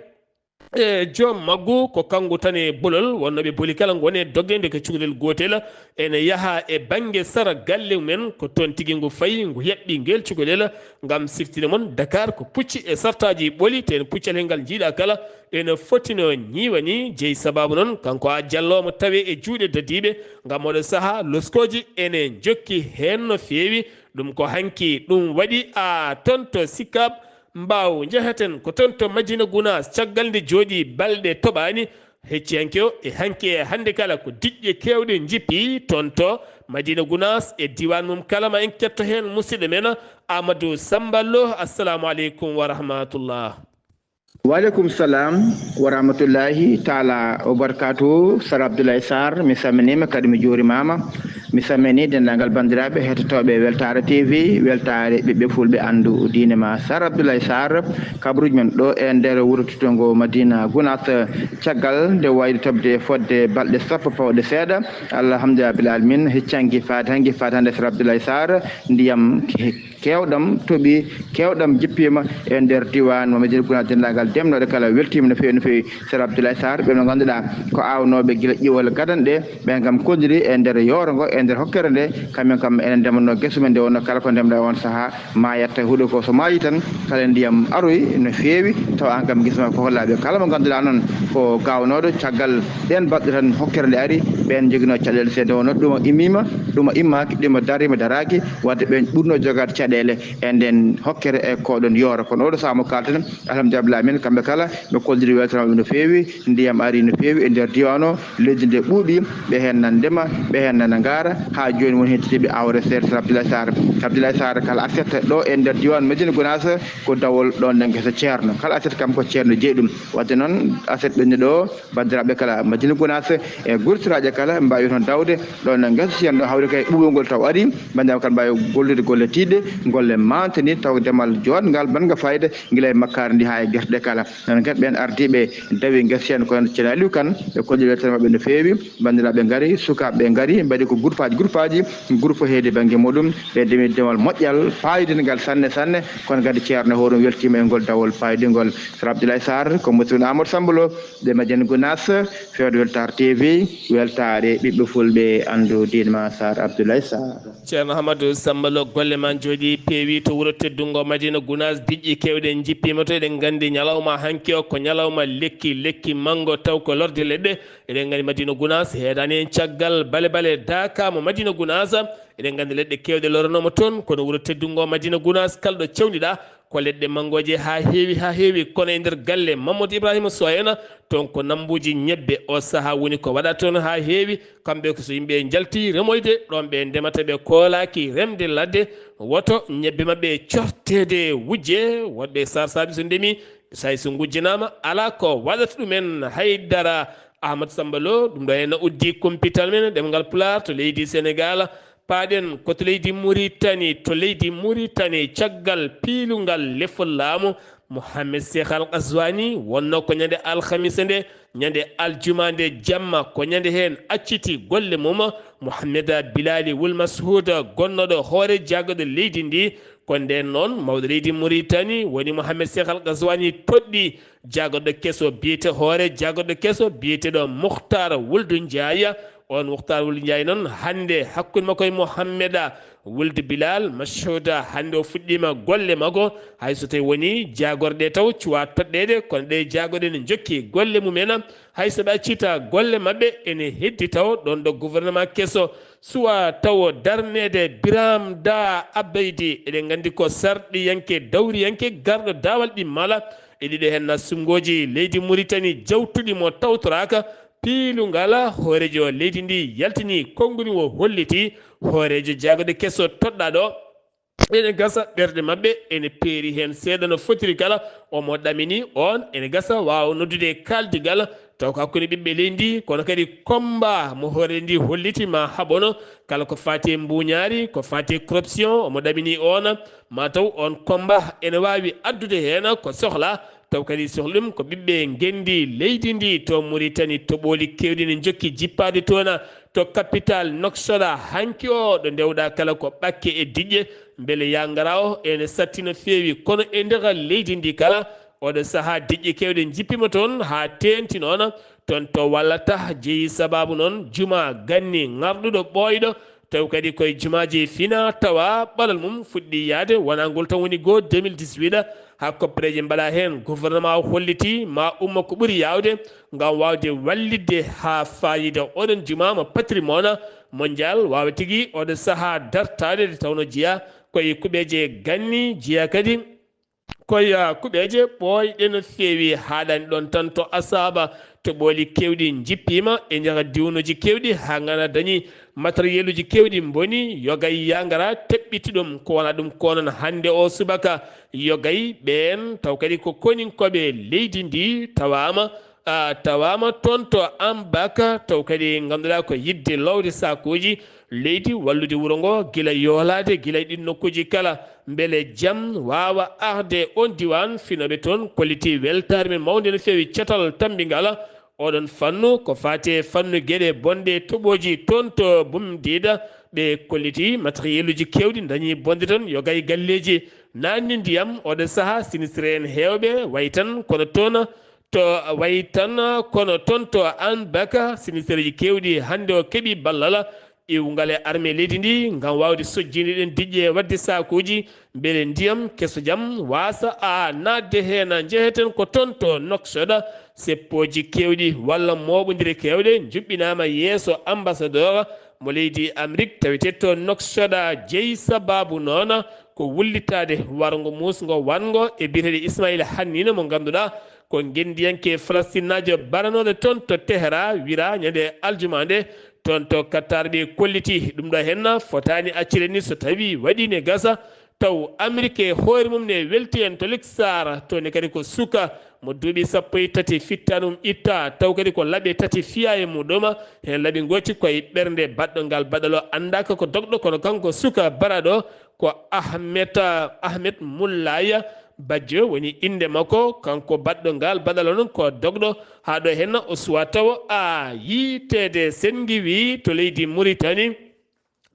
E joom maggu ko kanngu tan e bolol, wonnooɓe boli kala ngoni e dogde nde ko cukalel gootel, ene yaha e bannge sara galle mumen, ko toon tigi ngu fayi, ngu heɓɓi ngel cukalel. Ngam siftinde mon, Dakar ko pucci e sartaaji ɓoli, te en puccal he ngal njiiɗa kala, ene fotino ñiiwa ni. Jeyi sabaabu noon, kanko a jalloomo tawe e juuɗe dadiiɓe, ngam oɗo sahaa loskooji ene njokki heen no feewi. Ɗum ko hanki ɗum waɗi a toon to Sicap Mbao, njeheten ko toon to Madina Gunaas, caggal nde jooɗi balɗe toɓaani. Hecciyanke o e hanki e hannde kala ko diƴƴe keewɗe njippi toon to Madina Gunaas e diiwaan mum kala. Ma en ketto heen musidɗo men Amadou Samba Lo. Assalamu aleykum wa rahmatullah. Waaleykum salam wa rahmatullahi taala wa barakatuhu. Sar Abdoulaye Sarr, mi salminiima, kadi mi juurimaama. Mi salmini denndaangal banndiraaɓe heɗotooɓe Weltaare T V, Weltaare ɓiɓɓe fulɓe anndu diine ma. Sar Abdoulaye Sarr, kabaruuji men ɗo e nder wuro tedduɗo ngo Madina Gunaas. Caggal nde wayde toɓde fodde balɗe sappo pawɗe seeɗa, alhamdulillahi rabbil alamin, hecci hanki faade hanki faade hannde, Sar Abdoulaye Sarr, ndiyam keewɗam toɓi, keewɗam jippiima e nder diiwaan mo Madina Gunaas. Denndaangal demnooɗe kala weltiima no feewi, no feewi. Sar Abdoulaye Sarr, ɓe no ngannduɗaa ko aawnooɓe gila ƴiwol gadanɗe, ɓen kam kolliri e nder yooro ngo, e nder hokkere nde, kamɓe kam ene ndemanoo gese mum, nde wonnoo kala ko ndemɗaa on sahaa, maayat huɗo ko. So maayi tan, kala ndiyam aroyi no feewi, tawa aan kam gese ma ko hollaaɓe. Kala mo ngannduɗaa noon ko gaawnooɗo, caggal ɗeen balɗe tan hokkere nde ari, ɓeen njoginoo caɗeele seeɗa, wonno ɗum immiima, ɗum immaaki, ɗum dariima, daraaki, wadde ɓeen ɓurnoo jogaade caɗeele e ndeen hokkere e koɗon yooro. Kono oɗo sahaa mo kaalten, alhamdulillahi, min kamɓe kala, ɓe kolliri weltanaama no feewi, ndiyam ari no feewi e nder diiwaan o, leydi ndi ɓuuɓi, ɓe heen nan ndema, ɓe heen nana ngaara, haa jooni woni heen tigi ɓe aawre seeɗa. Sar Abdoulaye Sarr, Abdoulaye Sarr, kala aset ɗo e nder diiwaan Madina Gunaas, ko dawol ɗoon ɗo ngesa ceerno. Kala aset kam ko ceerno jeyi ɗum. Wadde noon, aset ɓenni ɗo, banndiraaɓe kala Madina Gunaas e gurtiraaje kala mbaawi toon dawde ɗoon ɗo ngesa ceerno, hawri kay ɓuuɓol ngol taw ari, banndiraaɓe kala mbaawi gollude golle tiiɗɗe, golle mantini, taw demal joɗngal, bannga fayda, gila e makkaari ndi haa e gerte ɗe kala. Noon kadi ɓeen ardiiɓe dawi ngesa ceerno, kono Ceerno Aliou Kane, ɓe kolliri weltaare maɓɓe no feewi. Banndiraaɓe ngari, sukaaɓe ngari, mbaɗi ko groupeaaji, groupeaaji, groupe heedi bannge muɗum, ɓe ndemi demal moƴƴal, paayodingal sanne, sanne, kono kadi ceerno hoɗum weltiima e ngol dawol paayodingol. Sar Abdoulaye Sarr, ko musidɗo Amadou Samba Lo, ɗo Madina Gunaas, fewde Weltaare T V, weltaare ɓiɓɓe fulɓe, anndu diine ma, Sar Abdoulaye Sarr. Ceerno Amadou Samba Lo, golle ma njooɗi peewi to wuro teddungo Madina Gunaas, diƴƴe keewɗe njippiima to. Eɗen nganndi ñalawma hanki o ko ñalawma lekki, lekki manngo, taw ko lorde leɗɗe. Eɗen nganndi Madina Gunaas heedaani heen caggal bale bale daaka mo Madina Gunaas. Eɗen nganndi leɗɗe keewɗe loranooma toon, kono wuro teddungo Madina Gunaas, kala ɗo cewndi-ɗaa, ko leɗɗe manngooje haa heewi, haa heewi. Kono e nder galle Mamadou Ibrahima Sow en, toon ko nammbuuji ñebbe, o sahaa woni ko waɗa toon haa heewi. Kamɓe ko so yimɓe njalti remoyde, ɗoon ɓe ndemata, ɓe koolaaki remde ladde, woto ñebbe maɓɓe cohteede wujje. Woɗɓe sarsaaɓe so ndemi, so hay so ngujjanaama, alaa ko waɗata ɗumen hay dara. Ahmad Samba Lo, ɗum ɗo henna uddi kumpital men, ɗemngal Pulaar to leydi Senegaal. Paaɗen ko to leydi Muritani, to leydi Muritani, caggal piilungal lefol laamu Mohamed Cheikh Al Ghazouani, wonnoo ko ñande alhamisa nde, ñande aljuma nde jamma, ko ñande heen acciti golle mum Mohamed Bilali Wul Mashoud, gonnooɗo hoore jaagorɗe leydi ndi. Ko ndeen noon, mawɗo leydi Muritani woni Mohamed Cheikh Al Ghazouani toɗɗi jaagorɗo keso biyete-, hoore jaagorɗo keso biyeteeɗo Mukhtar Wuldu Njaay. On Mukhtar Wuldu Njaay noon, hannde hakkunde makko e Mohammeda Wuldu Bilal Mashuuda, hannde o fuɗɗiima golle makko. Hay so tawi woni jaagorɗe taw cuwaa toɗɗeede, kono ɗe jaagorɗe ne njokki golle mum en. Hay so ɓe accita golle maɓɓe, ene heddi taw ɗoon ɗo gouvernement keso suwaa taw darneede. Biram Da Abaydi, eɗen nganndi ko sarɗiyanke, dawriyanke, garɗo daawal ɗi mala. E ɗiɗo heen na sunnguuji leydi Muritani jawtuɗi mo tawtoraaka. Piilu ngala hooreejo leydi ndi yaltini konnguli, o holliti hooreejo jaagorɗe keso toɗɗaaɗo. Ene gasa ɓerɗe maɓɓe ene peeri heen seeɗa no fotiri kala. Omo ɗamini oon, ene gasa waawa noddude kaaldigal, taw ko hakkunde ɓiɓɓe leydi ndi, kono kadi combat mo hoore ndi holliti ma haɓono, kala ko faati e mbuuñaari, ko faati e corruption, omo ɗamini oon, ma taw oon combat ene waawi addude heen ko sohla, taw kadi sohla ɗum ko ɓiɓɓe ngenndi leydi ndi to Muritani, to ɓooli keewɗi ne njokki jippaade toon, to capital Nouakchott, hanki o ɗo ndewɗaa kala ko ɓakke e diƴƴe, mbele yaa ngara o ene satti no feewi, kono e nder leydi ndi kala, Oɗo sahaa diƴƴe keewɗe njippiima toon haa teeŋti noon. Toon to wallata jeyi sabaabu noon juma ganni ŋarɗuɗo ɓooyɗo, taw kadi koye jumaaji fina tawa ɓalal mum fuɗɗi yahde, wonaa ngol tan woni goo deux mille dix-huit, haa koppereeje mbaɗa heen. Gouvernement o hollitii ma ummo ko ɓuri yaawde ngam waawde wallitde haa faayiida oɗon juma mo patrimoine mondial waawa tigi oɗo sahaa dartaade, nde tawnoo jeyaa koye kuɓeeje ganni, jeyaa kadi koye, ah, kuɓeeje ɓooyɗe no feewi. Haaɗaani ɗoon tan, to Asaaba, to ɓooli keewɗi njippiima e nder diwnuuji keewɗi, haa ngana dañi materieluuji keewɗi mboni, yogay yangara teɓɓiti ɗum, ko wonaa ɗum ko noon hannde o subaka. Yogay ɓeen taw kadi ko koninkooɓe leydi ndi tawaama, ah, tawaama toon to Ambaka, taw kadi ngannduɗaa ko yiɗde loowde sakuuji leydi, wallude wuro ngo gila yoolaade, gila e ɗiin nokkuuji kala, mbele jam waawa arde oon diiwaan. Finooɓe toon kollitii weltaare men mawnde no feewi catal tammbingal oɗon fannu. Ko faati e fannu geɗe bonɗe toɓooji toon to Bumdiida, ɓe kollitii materieluuji keewɗi ndañi bonde toon, yogay galleeji naatni ndiyam. Oɗo sahaa sinistree en heewɓe way tan kono toon to way tan kono toon to Ambaka, sinistreeji keewɗi hannde o keɓi ballal iwngal e armée leydi ndi ngam waawde sojjinde ɗeen diƴƴe, waɗde sakuuji, mbele ndiyam keso jam waasa a naatde heen. Njeheten ko toon to Nouakchott, seppooji keewɗi walla mooɓondire keewɗe njuɓɓinaama yeeso ambassadeur mo leydi Amérique tawetee to Nouakchott, jeyi sabaabu noon ko wullitaade warngo muusngo wanngo e biyeteeɗo Ismaila Hanniya mo ngannduɗaa ko ngenndiyanke Falastinnaajo baranooɗo toon to Tehran, wira ñande aljuma nde toon to Qatar. Ɓe kolliti ɗum ɗo heen, fotaani accirde ni, so tawi waɗi ne gasa taw Amérique e hoore mum ne welti heen to Lexar, to ne kadi ko suka mo duuɓi sappo e tati, fittaandu mum itta, taw kadi ko laaɓi tati fiya e muɗum. Heen laaɓi ngooti koye ɓernde baɗɗo ngal baɗɗo o anndaaka ko dogɗo, kono kanko suka baraɗo ko Ahmed, Ahmed Mullaya Bajjo woni innde makko. Kanko baɗɗo ngal baɗal o noon ko dogɗo, haa ɗo heen o suwa taw a yiyteede. Sen ngiwii to leydi Muritani,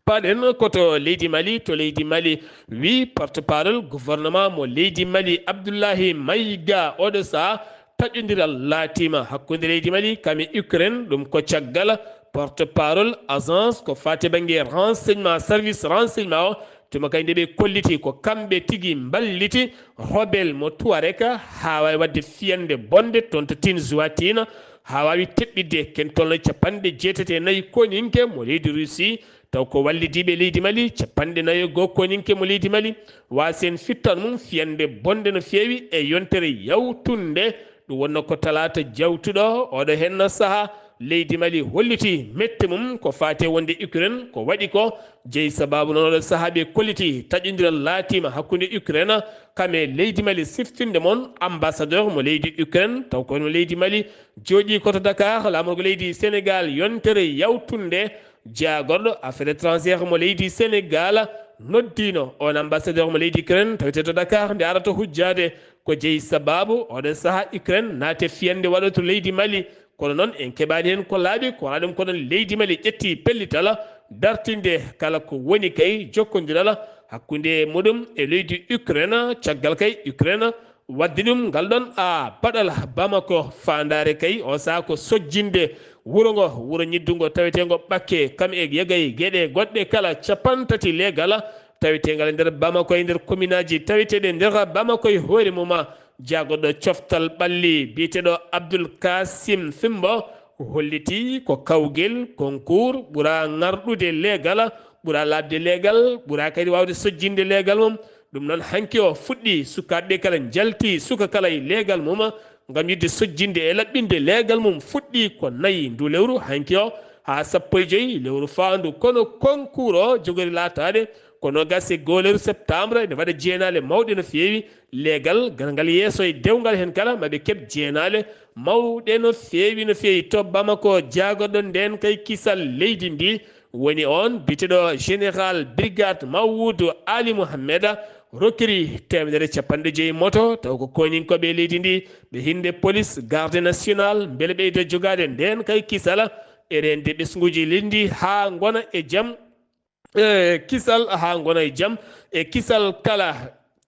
paɗen ko to leydi Mali. To leydi Mali, wi porte-parole gouvernement mo leydi Mali, Abdullahi Maïga, oɗo sahaa taƴondiral laatiima hakkunde leydi Mali kam e Ukraine. Ɗum ko caggal porte-parole agence ko faati bannge renseignement, service renseignement o, tuma kay nde ɓe kolliti ko kamɓe tigi mballiti rebelle mo Tuareg haa waawi waɗde fiyannde bonde toon to Tinzouatine, haa waawi teɓɓitde ken tolno capanɗe jeetati e nayi koninke mo leydi Russie, taw ko wallidiiɓe leydi Mali, capanɗe nayi e goo koninke mo leydi Mali, waasi heen fittan mum fiyannde bonde no feewi e yontere yawtunde. Ɗum wonno ko talaata jawtuɗo oɗo heen sahaa, leydi Mali hollitii mette mum ko faati e wonde Ukraine ko waɗi ko. Jeyi sabaabu noon oɗo sahaa ɓe kolliti taƴondiral laatiima hakkunde Ukraine kam e leydi Mali, siftinde mon ambassadeur mo leydi Ukraine, taw ko mo leydi Mali, jooɗii ko to Dakar, laamorgo leydi Sénégal. Yontere yawtunde, jaagorɗo affaires étrangères mo leydi Sénégal noddiino on ambassadeur mo leydi Ukraine tawetee to Dakar nde arata hujjaade. Ko jeyi sabaabu oɗo sahaa Ukraine naate fiyannde waɗo to leydi Mali. Kono noon en keɓaani heen ko laaɓi, ko wonaa ɗum ko noon leydi Mali ƴetti pellital dartinde kala ko woni kay jokkondiral hakkunde muɗum e leydi Ukraine, caggal kay Ukraine waɗde ɗum ngal ɗon a baɗal Bamako. Faandaare kay o sahaa ko sojjinde wuro ngo, wuro ñiddu ngo tawetee ngo Ɓakke, kam e yagay geɗe goɗɗe kala capanɗe tati leegal taweteengal e nder Bamako, e nder kominaaji taweteeɗe nder Bamako e hoore mum. Jaagorɗo coftal ɓalli biyeteeɗo Abdul Kasim Fimbo holliti ko kawgel, concours, ɓura ŋarɗude leegal, ɓura laaɓde leegal, ɓura kadi waawde sojjinde leegal mum. Ɗum noon, hanki o fuɗɗi, sukaaɓe kala njalti, suka kala e leegal mum, ngam yiɗde sojjinde e laɓɓinde leegal mum. Fuɗɗi ko nayi ndu lewru, hanki o, haa sappo e joyi lewru faandu. Kono concours o jogori laataade ko noogas e goo lewru septembre, ene waɗa jeenaale mawɗe no feewi. Leegal ganangal yeeso e dewngal heen kala, maɓe keɓ jeenaale mawɗe no feewi, no feewi. To Bamako, jaagorɗo ndeen kay kisal leydi ndi woni on biyeteeɗo général brigade Mawoudou Ali Mohamed, rokkiri teemedere capanɗe joyi moto, taw ko koninkooɓe leydi ndi, ɓe hinde police, garde nationale, mbele ɓeyda jogaade ndeen kay kisal e reende ɓesnguuji leydi ndi haa ngona e jam. E kisal haa ngona e jam, e kisal kala.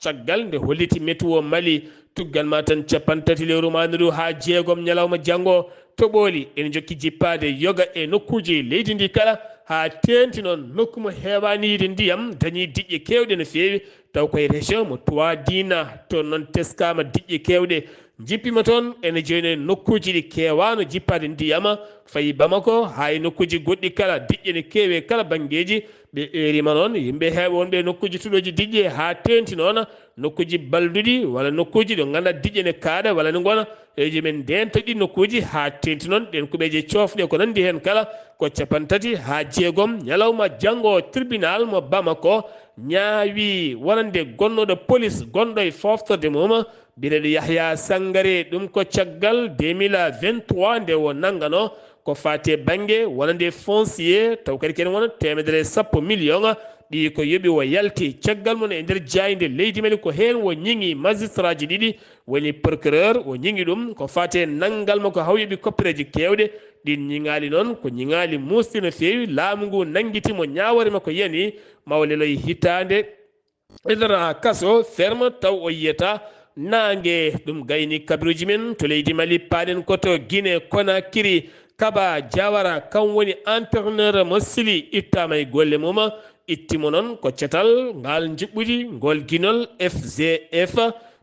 Caggal nde holliti Météo Mali Tuggal ma tan cappanɗe tati lewru mawndu ndu haa jeegom ñalawma janngo. Toɓooli ene jokki jippaade yoga e nokkuuji leydi ndi kala, haa teeŋti noon nokku mo heewaani yiide ndiyam, dañi diƴƴe keewɗe no feewi, taw koye région mo Toindina. Toon noon teskaama diƴƴe keewɗe, jippiima toon, ene jeynoo e nokkuuji ɗi keewaano jippaade ndiyam, fayi Bamako, haa e nokkuuji goɗɗi kala, diƴƴe ne keewi e kala banngeeji. Ɓe eeriima noon yimɓe heewɓe wonɓe e nokkuuji tuɗooji diƴƴe, haa teeŋti noon nokkuuji balduɗi walla nokkuuji ɗo ngannduɗaa diƴƴe ne kaaɗa walla ne ngona. E jomen ndeen to ɗi nokkuuji, haa teeŋti noon ɗeen kuɓeeje coofɗe ko nanndi heen kala, ko cappanɗe tati haa jeegom ñalawma janngo. Tribunal mo Bamako ñaawi wonande gonnooɗo police gonɗo e fooftorde mum, biyeteeɗo Yahya Sangare. Ɗum ko caggal deux mille vingt-trois nde o nannganoo ko faati e bannge wonande foncier, taw kadi kene wona teemedere e sappo million, ɗi ko yoɓi o yalti. Caggal mum e nder jaaynde leydi Mali, ko heen o ñiŋi magistraaji ɗiɗi, woni procureur, o ñiŋi ɗum ko faati e nanngal makko haa o yoɓi koppereeji keewɗe. Ɗiin ñiŋaali noon ko ñiŋaali muusɗi no feewi. Laamu ngu nanngitii mo, ñaawoore makko yani, ma o leloy hitaande e nder kaso, ferme, taw o yiyata naange. Ɗum gayni kabaruuji men to leydi Mali. Paaɗen ko to Guinée Conakry. Kaba Jawara, kam woni entraîneur mo Sili, ittaama e golle mum. Itti mo noon ko catal ngal njuɓɓudi ngol ginol F G F.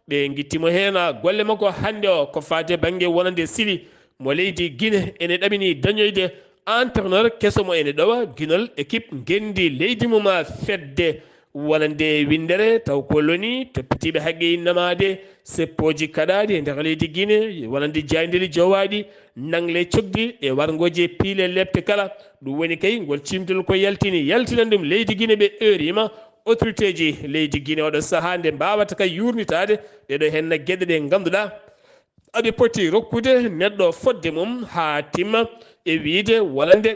Ɓe ngitti mo heen. Golle makko hannde o ko faati e bannge wonande Sili mo leydi Guinée, ene ɗaɓɓi dañoyde entraîneur keso mo ene ɗowa ginol équipe ngenndi leydi mum. Fedde wonande winndere, taw ko loni toppitiiɓe haqqe innamaade seppooji kaɗaaɗi e nder leydi Guinée, wonande jaayndeeli jowaaɗi, nangle cogdi e warngooji e piile lepte kala. Ɗum woni kay ngol ciimtol ko yaltini, yaltinan ɗum leydi Guinée. Ɓe eeriima autorité ji leydi Guinée oɗo sahaa nde mbaawata kay yuurnitaade ɗeɗo heen geɗe ɗe ngannduɗaa aɓe poti rokkude neɗɗo fodde mum haa timma, e wiyde wonande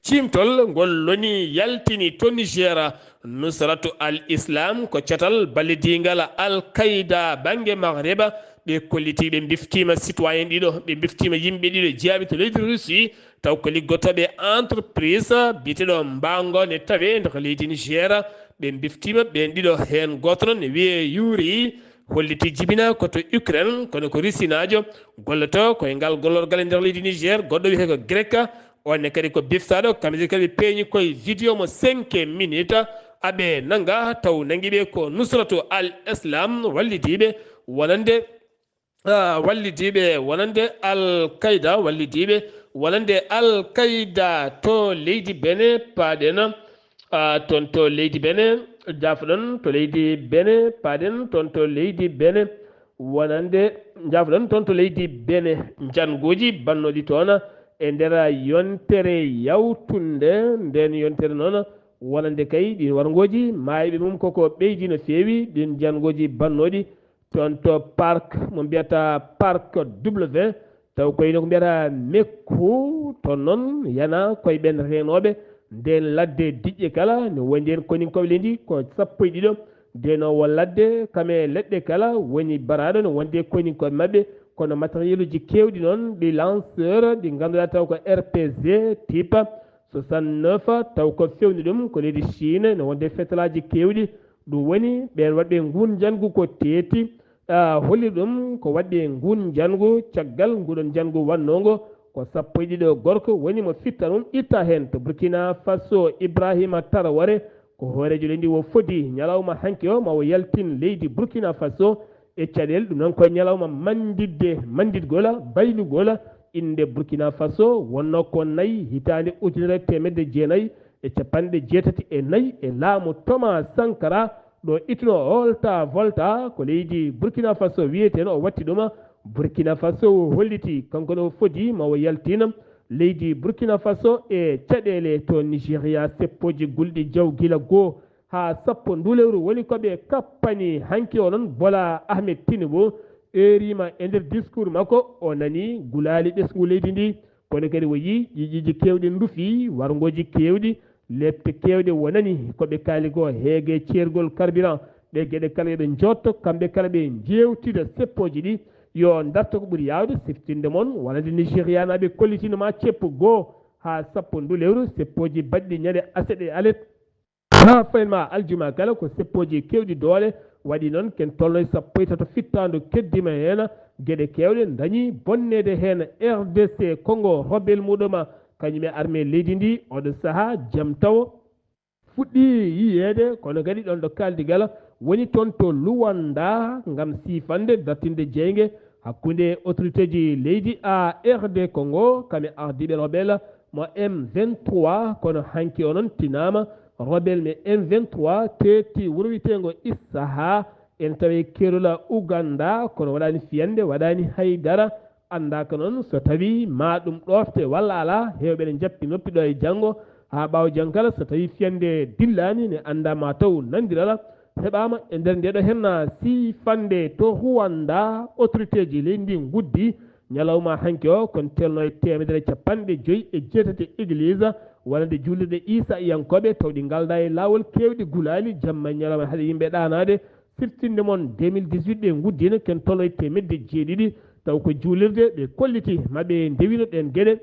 ciimtol ngol loni yaltini to Niger. Nusratu al Islam ko catal ballidiingal Al Qaida bannge Maghreb. Ɓe kolliti, ɓe mbiftiima citoyen ɗiɗo, ɓe mbiftiima yimɓe ɗiɗo jeyaaɓe to leydi Russie, taw ko liggotooɓe entreprise biyeteeɗo Mbango ne tawee nder leydi Niger. Ɓe mbiftiima ɓeen ɗiɗo, heen gooto noon ne wiyee Yuri, holliti jibinaa ko to Ukraine, kono ko Rusinaajo, gollotoo ko e ngal gollorgal e nder leydi Niger. Goɗɗo wiyetee ko Greka, oon ne kadi ko biftaaɗo, kamɓe kadi ɓe peeñi koye vidéo mo cinq minutes, aɓe nannga, taw nanngi ɓe ko Nusratu al Islam, wallidiiɓe wonande, ah, wallidiiɓe wonande Al Qaida, wallidiiɓe wonande Al Qaida to leydi Benin. Paaɗen, ah, toon to leydi Benin, jaafoɗon, to leydi Benin, paaɗen toon to leydi Benin. Wonande, jaafoɗon, toon to leydi Benin, njannguuji bannooɗi toon e nder yontere yawtunde. Ndeen yontere noon, wonande kay ɗiin warngooji, maayɓe mum koko ɓeydi no feewi, ɗiin njannguuji bannooɗi toon to parc mo mbiyata Parc W, taw ko ino ko mbiyata mekku, toon noon yana koye ɓeen reenooɓe ndeen ladde diƴƴe kala, no wondi heen koninkooɓe leydi ko sappo e ɗiɗo. Ndeen o ladde, kam e leɗɗe kala, woni baraaɗo no wonde koninkooɓe maɓɓe, kono matériel uji keewɗi noon, ɗi lanceur, ɗi ngannduɗaa taw ko R P G type soixante-neuf, taw ko fewni ɗum ko leydi Chine, no wonde fetalaaji keewɗi. Ɗum woni ɓeen waɗɓe nguun njanngu ko teeti, ah, holli ɗum ko waɗɓe nguun njanngu, caggal nguɗon njanngu wannongo ko sappo e ɗiɗo gorko woni mo fitta ɗum itta heen to Burkina Faso. Ibrahima Tarawore ko hooreejo leydi o fodi ñalawma hanki o ma o yaltin leydi Burkina Faso e caɗeele. Ɗum noon ko ñalawma mannditde, mannditgol, baylugol innde Burkina Faso, wonnoo ko nayi hitaande ujunere e teemedde jeenayi e capanɗe jeetati e nayi e laamu Thomas Sankara, ɗo ittuno Volta Volta, ko leydi Burkina Faso wiyeteno o watti ɗum. Burkina Faso o holliti kanko no fodi ma o yaltina leydi Burkina Faso e caɗeele to Nigeria, seppooji gulɗi jaw gila goo haa sappo ndu lewru woni ko ɓe kappani hanki. Onon Bola Ahmed Tinubu eeriima e nder discours makko, o nani gulaali ɓesngu leydi ndi, kono kadi o yii ƴiiƴiiji keewɗi ndufi, warngooji keewɗi, lepte keewɗe wonani ko ɓe kaali ko heege ceergol carburant. Ɗe geɗe kala yo ɓe njotto, kamɓe kala ɓe njeewtida seppooji ɗi, yo ndarto ko ɓuri yaawde siftinde mon, wonande Nigérianaaɓe kollitiino ma ceppu goo haa sappo ndu lewru, seppooji baɗɗi ñande aset e alet, haa fayin ma aljuma kala ko seppooji keewɗi doole Waɗi noon ken tolno e sappo e tato fittaandu keddima heen, geɗe keewɗe dañi bonneede heen. R D C Congo, rebel muɗuma kañum e armée leydi ndi, oɗo sahaa jam tawo fuɗɗi yiyeede, kono kadi ɗoon ɗo kaaldi gala woni toon to Luwanda ngam siifande dartinde jeynge hakkunde autoriteeji leydi A R D Congo, kam e ardiiɓe rebel mo M vingt-trois, kono hanki o noon tinaama rebel mo M vingt-trois teeti wuro wiyeteengo Isaha, ene tawee keerol Uganda, kono waɗaani fiyannde, waɗaani hay dara. Anndaaka noon so tawii ma ɗum ɗoofte walla alaa, heewɓe ne njappi noppi ɗo e janngo, haa ɓaawo janngo kala, so tawii fiyannde dillaani, ne anndaa ma taw nanndirala heɓaama e nder ndeeɗo henna siifannde to Rwanda, autoriteeji leydi ndi nguddii ñalawma hanki o, kon telno e teemedere e capanɗe joyi e jeetati église, wonande juulirɗe Iisayankooɓe, tawɗi ngaldaa e laawol, keewɗi gulaali, jamma e ñalawma haɗa yimɓe ɗaanaade. Siftinde mon deux mille dix-huit ɓe nguddiino ken tolno e teemedde jeeɗiɗi, taw ko juulirde ɓe kolliti ma ɓe ndewino ɗeen geɗe.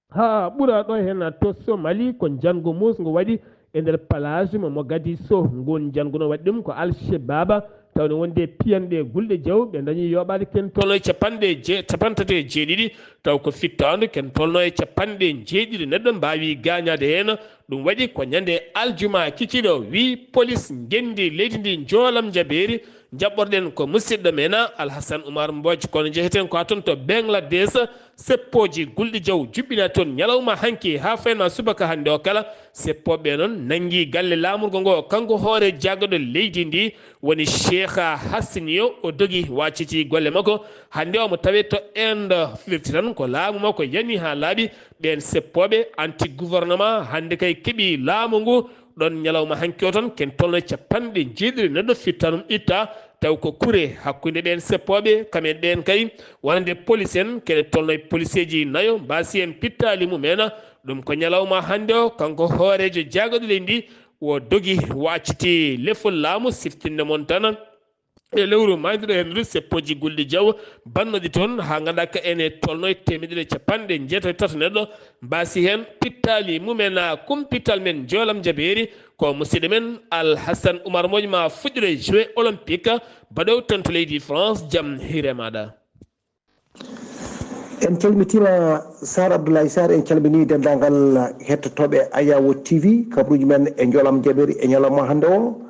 Haa ɓura ɗo heen to Somali, ko njanngu muusngu waɗi e nder palaaji mo Mogadiscio. Ngun njanngu no waɗi ɗum ko Al Shebaba, tawde wonde piyanɗe gulɗe jaw ɓe dañi yoɓaade ken tolno e capanɗe je-, capanɗe tati e jeeɗiɗi, taw ko fittaandu ken tolno e capanɗe jeeɗiɗi neɗɗo mbaawi gaañaade heen. Ɗum waɗi ko ñande aljuma kikiiɗo, wi polis ngenndi leydi ndi njoolam jabeeri. Njaɓɓorɗen ko musidɗo men Alhasan Umar Mbodj, kono njeheten ko haa toon to Bangladesh. Seppooji gulɗi jaw juɓɓinaa toon ñalawma hanki haa fayna subaka hannde o kala. Seppooɓe noon nanngi galle laamorgo ngo, kanko hoore jaagorɗo leydi ndi woni Sheikha Hasiniyo, o dogi wacciti golle makko. Hannde omo tawee to Inde, firti tan ko laamu makko yani haa laaɓi. Ɓeen seppooɓe anti gouvernement hannde kay keɓi laamu ngu. Ɗoon ñalawma hanki o tan ken tolno e capanɗe jeeɗiɗi neɗɗo fittaanum itta, taw ko kure hakkunde ɓeen seppooɓe, kamen ɓeen kay, wonande polis en, kene tolno e poliseeji nayo mbaasi en pittaali mum en. Ɗum ko ñalawma hannde o, kanko hooreejo jaagorɗo leydi ndi, o dogi wacciti lefol laamu. Siftinde mon tan, e lewru mayduɗo heen ndu seppooji gulɗi jaw bannoɗi toon, haa nganndaa ka ene tolno e teemedere e capanɗe jeetati e tato neɗɗo mbaasi heen pittaali mumen. Kum pittal men njoolam jabeeri ko musidɗo men Alhasan Umar Moƴ ma fuɗɗire Jeux Olympique baɗow toon to leydi France. Jam hiire maaɗa. En calmitiima Sar Abdoulaye Sar, en calminii denndaangal hettotooɓe Ayawo T V, kabaruuji men e njoolam jabeeri e ñalawma hannde o.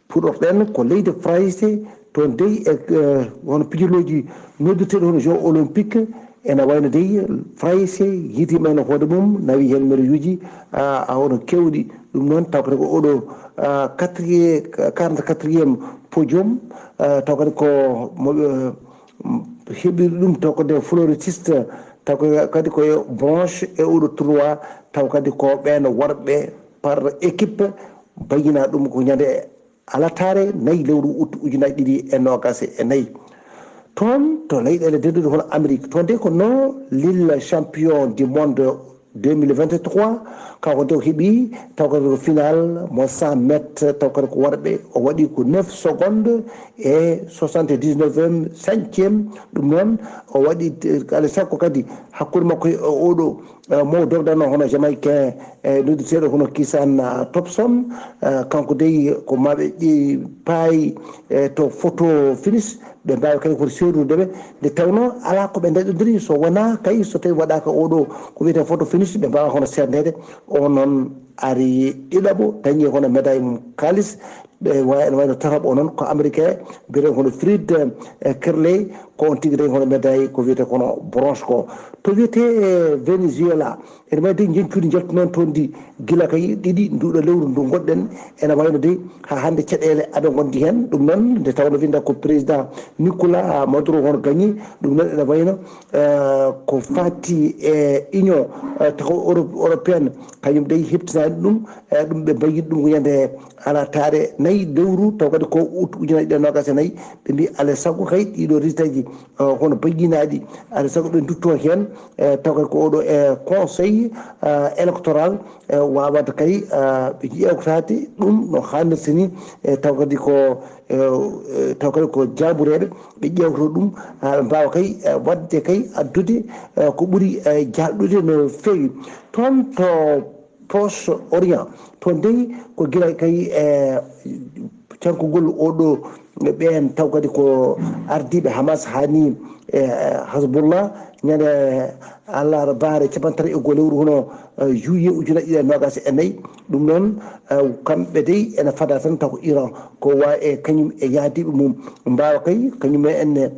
Puɗorɗen ko leydi Farayse, toon dey e, eh, hono pijirlooji noddirteeɗi hono Jeux Olympique, ena wayno dey Farayse yiitiima heen hoore mum, nawi heen medayuuji, ah, ah, hono keewɗi. Ɗum noon, tawata ko oɗo, ah, quatrié-, quarante-quatrième podium, ah, taw kadi ko mo, eh, heɓiri ɗum taw ko des florettistes, taw ko kadi ko e bronze e oɗo tournoi, taw kadi ko ɓeen worɓe par équipe, mbayyinaa ɗum ko ñande alataare nayi lewru ut ujunaaji ɗiɗi e noogaas e nayi. Toon to leyɗeele denduɗe hono Amérique, toon de ko no Lille champion du monde deux mille vingt-trois, kanko de o heɓi taw kadi ko final mo cent mètres, taw kadi ko worɓe, o waɗi ko neuf secondes e soixante-dix-neuvième centième. Ɗum noon o waɗi, eh, alaa e sago kadi hakkunde makko e oɗo, eh, mo dogdano hono Jamaïcain, eh, noddirteeɗo hono Kisan, ah, Thompson, eh, kanko dey ko maɓe ƴeewi paayi, eh, to photo finish, ɓe mbaawi kadi koto seernude ɓe. Nde tawnoo alaa ko ɓe ndaɗondiri so wonaa kay so tawii waɗaaka oɗo ko wiyetee photo finish, ɓe mbaawaa hono seerndeede. O noon ari ɗiɗaɓo, dañi hono médaille mum kaalis. Ɓe wa-, ene wayno tataɓo o noon ko américain, mbiyetee hono Fred, eh, Kerley, ko on tigi dañi hono médaille ko wiyetee kono bronze ko. To wiyetee, eh, Venezuela, ene wayi de njeñcuuɗi njaltu noon toon ndi gila kay ɗiɗi nduuɗo lewru ndu ngonɗen, ene wayno de haa hannde caɗeele aɓe ngondi heen. Ɗum noon nde tawnoo winnda ko président Nicolas Maduro hono gañi. Ɗum noon ene wayno, eh, ko faati e Union, eh, taw Europe, européenne, kañum dey heɓtinaani ɗum, eh, ɗum ɓe mbayi ɗum ko ñande alataare nayi lewru, taw kadi ko ut ujunaaji ɗiɗi e noogaas e nayi, ɓe mbi alaa e sago kay ɗiɗo résultat ji, eh, hono bayyinaaɗi, alaa e sago ɓe ndutto heen, eh, taw kadi ko oɗo e conseil, eh, électoral, eh, waawata kay, eh, ɓe ƴeewtaade ɗum no haanirta ni, eh, taw kadi ko, eh, eh, taw kadi ko jaabureeɓe ɓe ƴeewto ɗum, haa ɓe mbaawa kay, eh, waɗde kay addude, eh, ko ɓuri, eh, jaaɗude no feewi. Toon to Proche Orient, toon dey ko gila kay, eh, cankugol oɗo ɓeen taw kadi ko ardiiɓe Hamas haa ni e Hezbollah ñande alarbaare cappanɗe tati e goo lewru hono juillet ujunnaji ɗiɗi e noogaas e nayi. Ɗum noon kamɓe dey ene fada tan taw ko Iran ko wa e kañum e yaadiiɓe mum mbaawa kay kañum e enne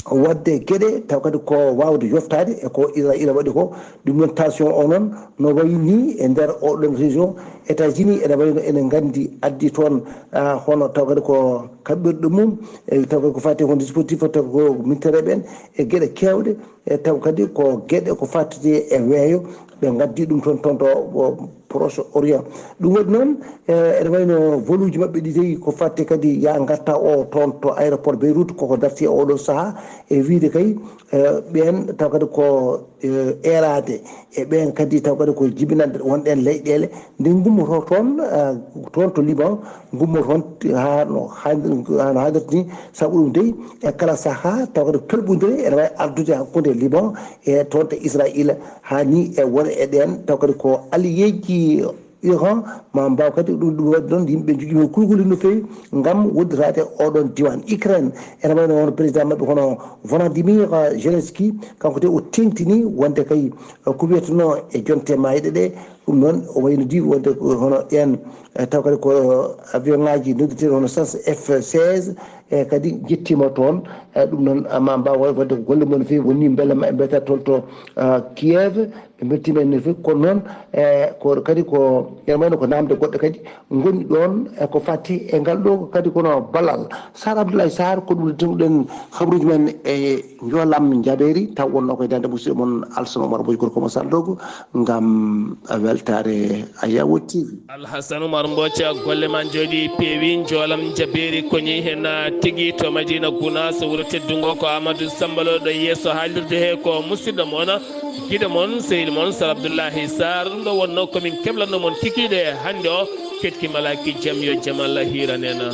waɗde geɗe taw kadi ko waawde yoftaade e ko Israayiila waɗi ko. Ɗum noon tension o noon no wayi ni e nder oɗon région États-Unis ene wayno ene nganndi addi toon hono taw kadi ko kaɓɓirɗe mum e taw kadi ko fati hono dispositif o taw ko militaire ɓen e geɗe kewɗe e taw kadi ko geɗe ko fati e weeyo ɓe ngaddi ɗum toon toon to Proche Orient. Ɗum waɗi noon ene wayno voluuji maɓɓe ɗi tawi ko fati kadi ya ngatta o toon to aéroport Beyrouth koko darti e oɗo saha e wiide kay ɓeen taw kadi ko eeraade e ɓeen kadi taw kadi ko jibinande wonɗen leyɗeele nde ngummoto toon toon to Liban ngummoto toon haa no haadirta ni sabu ɗum dey e kala saha taw kadi tolɓodire ene wawi ardude hakkunde Liban e toon to Israayiila haa ni e won e ɗeen taw kadi ko alliéji Iran ma mbaaw kadi ɗum ɗum waɗi noon yimɓe njogii heen kulhuli no feewi ngam wodditaade oɗon diwan Ukraine ene wayno won président maɓɓe hono Volodymyr Zelensky kanko de o teŋtini wonde kay ko wiyatunoo e jonte maayɗe ɗe ɗum noon o waynodii wonde hono ɗeen taw kadi ko avion ngaji noddeteeɗi hono sas F seize e kadi jettiima toon e ɗum noon ma mbaaw waɗde golle mon feewi woni mbele maɓɓe mbiyata toon to Kiev ɓe mbeltiima en no feewi kono noon e ko kadi ko ene wayno ko namde goɗɗe kadi ngoni ɗoon e ko fati e ngal ɗo kadi kono ballal Sar Abdoulaye Sar ko ɗum tengɗen habruji men e njoolam jabeeri taw wonno koye dande musiɗɗo mon Alsano Mara Boy gorko mo Sar Dogo ngam weltare Ayawo T V. Alhasan Umar Mboca golle ma jooɗi peewi njoolam jabeeri koñi hen tigi to Madina Gunaas wuro teddungo ko Amadou Sambalo ɗo yeeso haalirde he ko musiɗɗo mon giɗo mon sehil mon Sar Abdoullahi Sarr ɗum ɗo wonno komin keblanno mon kikiɗe hannde o ketki malaki jam yo jam Allah hiiranena.